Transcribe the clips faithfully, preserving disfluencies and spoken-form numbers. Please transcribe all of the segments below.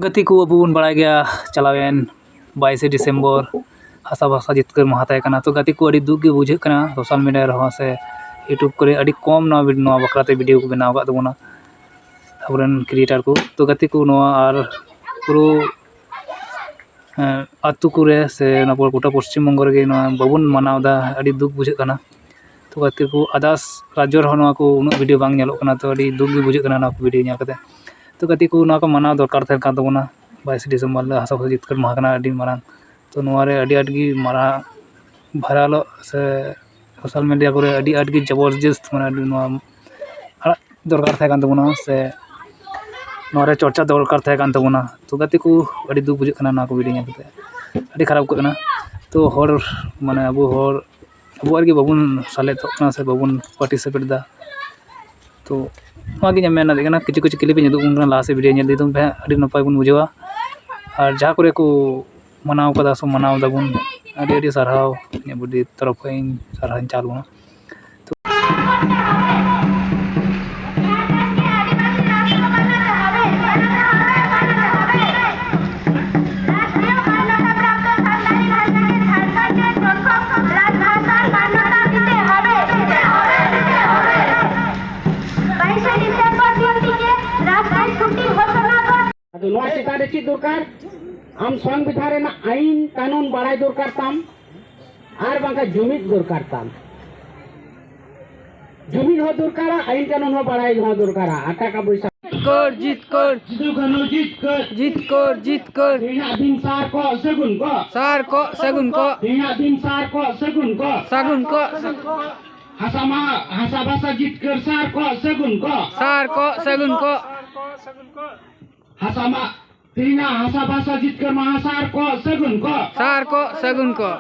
ᱜᱟᱛᱮ ᱠᱚ, ᱟᱵᱚ ᱵᱚᱱ ᱵᱟᱲᱟᱭ ᱜᱮᱭᱟ, ᱪᱟᱞᱟᱣᱮᱱ ᱵᱟᱭᱤᱥᱮ ᱰᱤᱥᱮᱢᱵᱚᱨ ᱦᱟᱥᱟ ᱵᱷᱟᱥᱟ ᱡᱤᱛᱠᱟᱹᱨ ᱢᱟᱦᱟ ᱛᱟᱦᱮᱸ ᱠᱟᱱᱟ᱾ ᱛᱚ ᱜᱟᱛᱮ ᱠᱚ, ᱟᱹᱰᱤ ᱫᱩᱠ ᱜᱮ ᱵᱩᱡᱷᱟᱹᱜ ᱠᱟᱱᱟ, ᱥᱳᱥᱟᱞ ᱢᱤᱰᱤᱭᱟ ᱨᱮᱦᱚᱸ ᱥᱮ ᱤᱭᱩᱴᱩᱵᱽ ᱠᱚᱨᱮ ᱟᱹᱰᱤ ᱠᱚᱢ ᱱᱚᱣᱟ ᱵᱷᱤᱰ-, ᱱᱚᱣᱟ ᱵᱟᱠᱷᱨᱟ ᱛᱮ ᱵᱷᱤᱰᱤᱭᱳ ᱠᱚ ᱵᱮᱱᱟᱣ ᱟᱠᱟᱫ ᱛᱟᱵᱚᱱᱟ ᱟᱵᱚᱨᱮᱱ ᱠᱨᱤᱭᱮᱴᱟᱨ ᱠᱚ᱾ ᱛᱚ ᱜᱟᱛᱮ ᱠᱚ, ᱱᱚᱣᱟ ᱟᱨ ᱯᱩᱨᱟᱹ, ᱮᱸ, ᱟᱹᱛᱩ ᱠᱚᱨᱮ ᱥᱮ ᱱᱚᱣᱟ ᱜᱚᱴᱟ ᱯᱚᱥᱪᱤᱢ ᱵᱚᱝᱜᱚ ᱨᱮᱜᱮ ᱱᱚᱣᱟ ᱵᱟᱵᱚᱱ ᱢᱟᱱᱟᱣ ᱮᱫᱟ, ᱟᱹᱰᱤ ᱫᱩᱠ ᱵᱩᱡᱷᱟᱹᱜ ᱠᱟᱱᱟ᱾ ᱛᱚ ᱜᱟᱛᱮ ᱠᱚ, ᱟᱫᱟᱨᱥ ᱨᱟᱡᱽᱡᱚ ᱨᱮᱦᱚᱸ ᱱᱚᱣᱟ ᱠᱚ ᱩᱱᱟᱹᱜ ᱵᱷᱤᱰᱤᱭᱳ ᱵᱟᱝ ᱧᱮᱞᱚᱜ ᱠᱟᱱᱟ, ᱛᱚ ᱟᱹᱰᱤ ᱫᱩᱠ ᱜᱮ ᱵᱩᱡᱷᱟᱹᱜ ᱠᱟᱱᱟ ᱱᱚᱣᱟ ᱠᱚ ᱵᱷᱤᱰᱤᱭᱳ ᱧᱮᱞ ᱠᱟᱛᱮ᱾ ᱛᱚ ᱜᱟᱛᱮ ᱠᱚ, ᱱᱚᱣᱟ ᱠᱚ ᱢᱟᱱᱟᱣ ᱫᱚᱨᱠᱟᱨ ᱛᱟᱦᱮᱸ ᱠᱟᱱ ᱛᱟᱵᱚᱱᱟ, ᱵᱟᱭᱤᱥᱮ ᱰᱤᱥᱮᱢᱵᱚᱨ ᱦᱤᱞᱳᱜ ᱦᱟᱥᱟ ᱵᱷᱟᱥᱟ ᱡᱤᱛᱠᱟᱹᱨ ᱢᱟᱦᱟ ᱠᱟᱱᱟ, ᱟᱹᱰᱤ ᱢᱟᱨᱟᱝ᱾ ᱛᱚ ᱱᱚᱣᱟ ᱨᱮ ᱟᱹᱰᱤ ᱟᱸᱴ ᱜᱮ ᱢᱟᱨᱟᱝ ᱵᱷᱟᱭᱨᱟᱞᱚᱜ ᱥᱮ ᱥᱳᱥᱟᱞ ᱢᱤᱰᱤᱭᱟ ᱠᱚᱨᱮ ᱟᱹᱰᱤ ᱟᱸᱴ ᱜᱮ ᱡᱚᱵᱚᱨᱡᱚᱥᱛ, ᱢᱟᱱᱮ, ᱟᱹᱰᱤ ᱱᱚᱣᱟ ᱟᱲᱟᱜ ᱫᱚᱨᱠᱟᱨ ᱛᱟᱦᱮᱸ ᱠᱟᱱ ᱛᱟᱵᱚᱱᱟ ᱥᱮ ᱱᱚᱣᱟ ᱨᱮ ᱪᱚᱨᱪᱟ ᱫᱚᱨᱠᱟᱨ ᱛᱟᱦᱮᱸ ᱠᱟᱱ ᱛᱟᱵᱚᱱᱟ᱾ ᱛᱚ ᱜᱟᱛᱮ ᱠᱚ, ᱟᱹᱰᱤ ᱫᱩᱠ ᱵᱩᱡᱷᱟᱹᱜ ᱠᱟᱱᱟ ᱱᱚᱣᱟ ᱠᱚ ᱵᱷᱤᱰᱤᱭᱳ ᱧᱮᱞ ᱠᱟᱛᱮ, ᱟᱹᱰᱤ ᱠᱷᱟᱨᱟᱯ ᱟᱹᱭᱠᱟᱹᱜ ᱠᱟᱱᱟ᱾ ᱛᱚ ᱦᱚᱲ, ᱢᱟᱱᱮ, ᱟᱵᱚ ᱦᱚᱲ ᱟᱵᱚᱣᱟᱜ ᱨᱮᱜᱮ ᱵᱟᱵᱚᱱ ᱥᱮᱞᱮᱫᱚᱜ ᱠᱟᱱᱟ ᱥᱮ ᱵᱟᱵᱚᱱ ᱯᱟᱨᱴᱤᱥᱤᱯᱮᱴ ᱮᱫᱟ᱾ ᱛᱚ ᱱᱚᱣᱟ ᱜᱮ ᱤᱧᱟᱹᱜ ᱢᱮᱱ ᱨᱮᱱᱟᱜ ᱠᱟᱱᱟ, ᱠᱤᱪᱷᱩ ᱠᱤᱪᱷᱩ ᱠᱞᱤᱯ ᱤᱧ ᱩᱫᱩᱜ ᱟᱵᱚᱱ ᱠᱟᱱᱟ, ᱞᱟᱦᱟ ᱥᱮᱫ ᱵᱷᱤᱰᱤᱭᱳ ᱧᱮᱞ ᱤᱫᱤ ᱛᱟᱵᱚᱱ ᱯᱮ, ᱟᱹᱰᱤ ᱱᱟᱯᱟᱭ ᱵᱚᱱ ᱵᱩᱡᱷᱟᱹᱣᱟ᱾ ᱟᱨ ᱡᱟᱦᱟᱸ ᱠᱚᱨᱮ ᱠᱚ ᱢᱟᱱᱟᱣ ᱠᱟᱫᱟ ᱥᱮ ᱢᱟᱱᱟᱣ ᱫᱟᱵᱚᱱ, ᱟᱹᱰᱤ ᱟᱹᱰᱤ ᱥᱟᱨᱦᱟᱣ, ᱤᱧᱟᱹᱜ ᱵᱚᱰᱤ ᱛᱚᱨᱚᱯ ᱠᱷᱚᱱ ᱤᱧ ᱥᱟᱨᱦᱟᱣ ᱤᱧ ᱪᱟᱞ ᱟᱵᱚᱱᱟ᱾ ᱟᱫᱚ ᱱᱚᱣᱟ ᱪᱮᱛᱟᱱ ᱨᱮ ᱪᱮᱫ ᱫᱚᱨᱠᱟᱨ? ᱟᱢ ᱥᱚᱝᱵᱤᱫᱷᱟᱱ ᱨᱮᱱᱟᱜ ᱟᱹᱭᱤᱱ ᱠᱟᱹᱱᱩᱱ ᱵᱟᱲᱟᱭ ᱫᱚᱨᱠᱟᱨ ᱛᱟᱢ, ᱟᱨ ᱵᱟᱝᱠᱷᱟᱱ ᱡᱩᱢᱤᱫ ᱫᱚᱨᱠᱟᱨ ᱛᱟᱢ᱾ ᱡᱩᱢᱤᱫ ᱦᱚᱸ ᱫᱚᱨᱠᱟᱨᱟ, ᱟᱹᱭᱤᱱ ᱠᱟᱹᱱᱩᱱ ᱦᱚᱸ ᱵᱟᱲᱟᱭ ᱦᱚᱸ ᱫᱚᱨᱠᱟᱨᱟ, ᱟᱨ ᱴᱟᱠᱟ ᱯᱚᱭᱥᱟ᱾ ᱡᱤᱛᱠᱟᱹᱨ, ᱡᱤᱛᱠᱟᱹᱨ᱾ ᱥᱤᱫᱩ ᱠᱟᱹᱱᱦᱩ ᱡᱤᱛᱠᱟᱹᱨ᱾ ᱡᱤᱛᱠᱟᱹᱨ, ᱡᱤᱛᱠᱟᱹᱨ᱾ ᱛᱮᱦᱮᱧᱟᱜ ᱫᱤᱱ ᱥᱟᱨ ᱠᱚ ᱥᱟᱹᱜᱩᱱ ᱠᱚ᱾ ᱥᱟᱨ ᱠᱚ ᱥᱟᱹᱜᱩᱱ ᱠᱚ᱾ ᱛᱮᱦᱮᱧᱟᱜ ᱫᱤᱱ ᱥᱟᱨ ᱠᱚ ᱥᱟᱹᱜᱩᱱ ᱠᱚ᱾ ᱥᱟᱹᱜᱩᱱ ᱠᱚ᱾ ᱦᱟᱥᱟ ᱢᱟ, ᱦᱟᱥᱟ ᱵᱷᱟᱥᱟ ᱡᱤᱛᱠᱟᱹᱨ ᱥᱟᱨ ᱠᱚ ᱥᱟᱹᱜᱩᱱ ᱠᱚ᱾ ᱥᱟᱨ ᱠᱚ ᱥᱟᱹᱜᱩᱱ ᱠᱚ᱾ ᱦᱟᱥᱟ ᱢᱟ, ᱛᱮᱦᱮᱧᱟᱜ ᱦᱟᱥᱟ ᱵᱷᱟᱥᱟ ᱡᱤᱛᱠᱟᱹᱨ ᱢᱟᱦᱟ ᱥᱟᱨ ᱠᱚ ᱥᱟᱹᱜᱩᱱ ᱠᱚ᱾ ᱥᱟᱨ ᱠᱚ ᱥᱟᱹᱜᱩᱱ ᱠᱚ᱾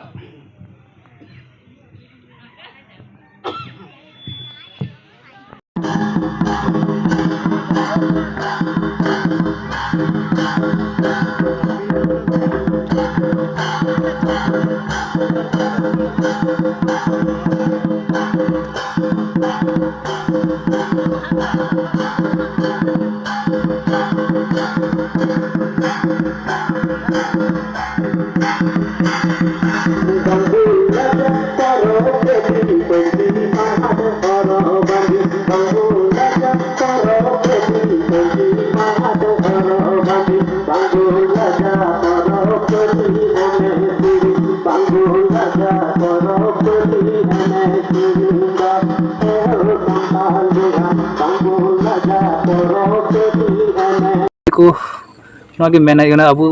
ᱱᱚᱣᱟ ᱜᱮ ᱢᱮᱱ ᱦᱩᱭᱩᱜ ᱠᱟᱱᱟ, ᱟᱵᱚ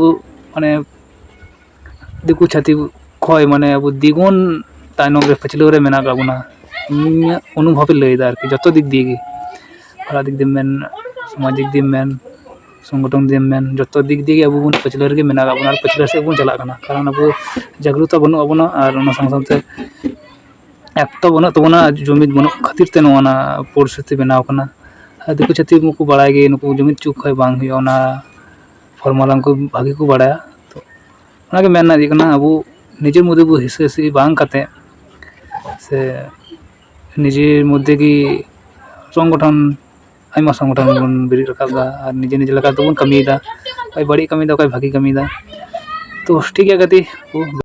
ᱢᱟᱱᱮ ᱫᱤᱠᱩ ᱪᱷᱟᱹᱛᱤᱠ ᱠᱷᱚᱱ ᱢᱟᱱᱮ ᱟᱵᱚ ᱫᱤᱜᱩᱱ ᱛᱟᱭᱱᱚᱢ ᱨᱮ ᱯᱟᱹᱪᱷᱞᱟᱹᱣ ᱨᱮ ᱢᱮᱱᱟᱜ ᱟᱠᱟᱫ ᱵᱚᱱᱟ᱾ ᱤᱧᱟᱹᱜ ᱚᱱᱩᱵᱷᱚᱵᱽ ᱮ ᱞᱟᱹᱭᱫᱟ ᱟᱨᱠᱤ, ᱡᱚᱛᱚ ᱫᱤᱠ ᱫᱤᱭᱮ ᱜᱮ, ᱯᱟᱲᱦᱟᱜ ᱫᱤᱠ ᱫᱤᱭᱮᱢ ᱢᱮᱱ, ᱥᱟᱢᱟᱡᱤᱠ ᱫᱤᱠ ᱫᱤᱭᱮᱢ ᱢᱮᱱ, ᱥᱚᱝᱜᱚᱴᱷᱚᱱ ᱫᱤᱠ ᱫᱤᱭᱮᱢ ᱢᱮᱱ, ᱡᱚᱛᱚ ᱫᱤᱠ ᱫᱤᱭᱮ ᱜᱮ ᱟᱵᱚ ᱵᱚᱱ ᱯᱟᱹᱪᱷᱞᱟᱹ ᱨᱮᱜᱮ ᱢᱮᱱᱟᱜ ᱟᱠᱟᱫ ᱵᱚᱱᱟ ᱟᱨ ᱯᱟᱹᱪᱷᱞᱟᱹ ᱥᱮᱫ ᱵᱚᱱ ᱪᱟᱞᱟᱜ ᱠᱟᱱᱟ᱾ ᱠᱟᱨᱚᱱ ᱟᱵᱚ ᱡᱟᱜᱽᱨᱩᱛᱚ ᱵᱟᱹᱱᱩᱜ ᱟᱵᱚᱱᱟ ᱟᱨ ᱚᱱᱟ ᱥᱟᱶ ᱥᱟᱶᱛᱮ ᱮᱠᱛᱚ ᱵᱟᱹᱱᱩᱜ ᱛᱟᱵᱚᱱᱟ, ᱡᱩᱢᱤᱫ ᱵᱟᱹᱱᱩᱜ ᱠᱷᱟᱹᱛᱤᱨ ᱛᱮ ᱱᱚᱣᱟ ᱯᱚᱨᱤᱥᱛᱷᱤᱛᱤ ᱵᱮᱱᱟᱣ ᱠᱟᱱᱟ᱾ ᱟᱨ ᱫᱤᱠᱩ ᱪᱷᱟᱹᱛᱤᱠ ᱢᱟᱠᱚ ᱵᱟᱲᱟᱭ ᱜᱮ, ᱱᱩᱠᱩ ᱡᱩᱢᱤᱫ ᱪᱩᱠ ᱠᱷᱚᱱ ᱵᱟᱝ ᱦᱩᱭᱩᱜᱼᱟ, ᱚᱱᱟ ᱯᱷᱚᱨᱢᱩᱞᱟ ᱩᱱᱠᱩ ᱵᱷᱟᱜᱮ ᱠᱚ ᱵᱟᱲᱟᱭᱟ᱾ ᱛᱚ ᱚᱱᱟᱜᱮ ᱢᱮᱱ ᱨᱮᱱᱟᱜ ᱤᱭᱟᱹ ᱠᱟᱱᱟ, ᱟᱵᱚ ᱱᱤᱡᱮᱨ ᱢᱚᱫᱽᱫᱷᱮ ᱵᱚ ᱦᱤᱥᱟᱹ ᱦᱤᱥᱤ ᱵᱟᱝ ᱠᱟᱛᱮ ᱥᱮ ᱱᱤᱡᱮᱨ ᱢᱚᱫᱽᱫᱷᱮ ᱜᱮ ᱥᱚᱝᱜᱚᱴᱷᱚᱱ, ᱟᱭᱢᱟ ᱥᱚᱝᱜᱚᱴᱷᱚᱱ ᱵᱚᱱ ᱵᱮᱨᱮᱫ ᱨᱟᱠᱟᱵ ᱮᱫᱟ ᱟᱨ ᱱᱤᱡᱮ ᱱᱤᱡᱮ ᱞᱮᱠᱟ ᱛᱮᱵᱚᱱ ᱠᱟᱹᱢᱤᱭᱮᱫᱟ᱾ ᱚᱠᱚᱭ ᱵᱟᱹᱲᱤᱡ ᱠᱟᱹᱢᱤᱭᱮᱫᱟ, ᱚᱠᱚᱭ ᱵᱷᱟᱜᱮ ᱠᱟᱹᱢᱤᱭᱮᱫᱟ᱾ ᱛᱚ ᱴᱷᱤᱠ ᱜᱮᱭᱟ ᱜᱟᱛᱮ ᱠᱚ,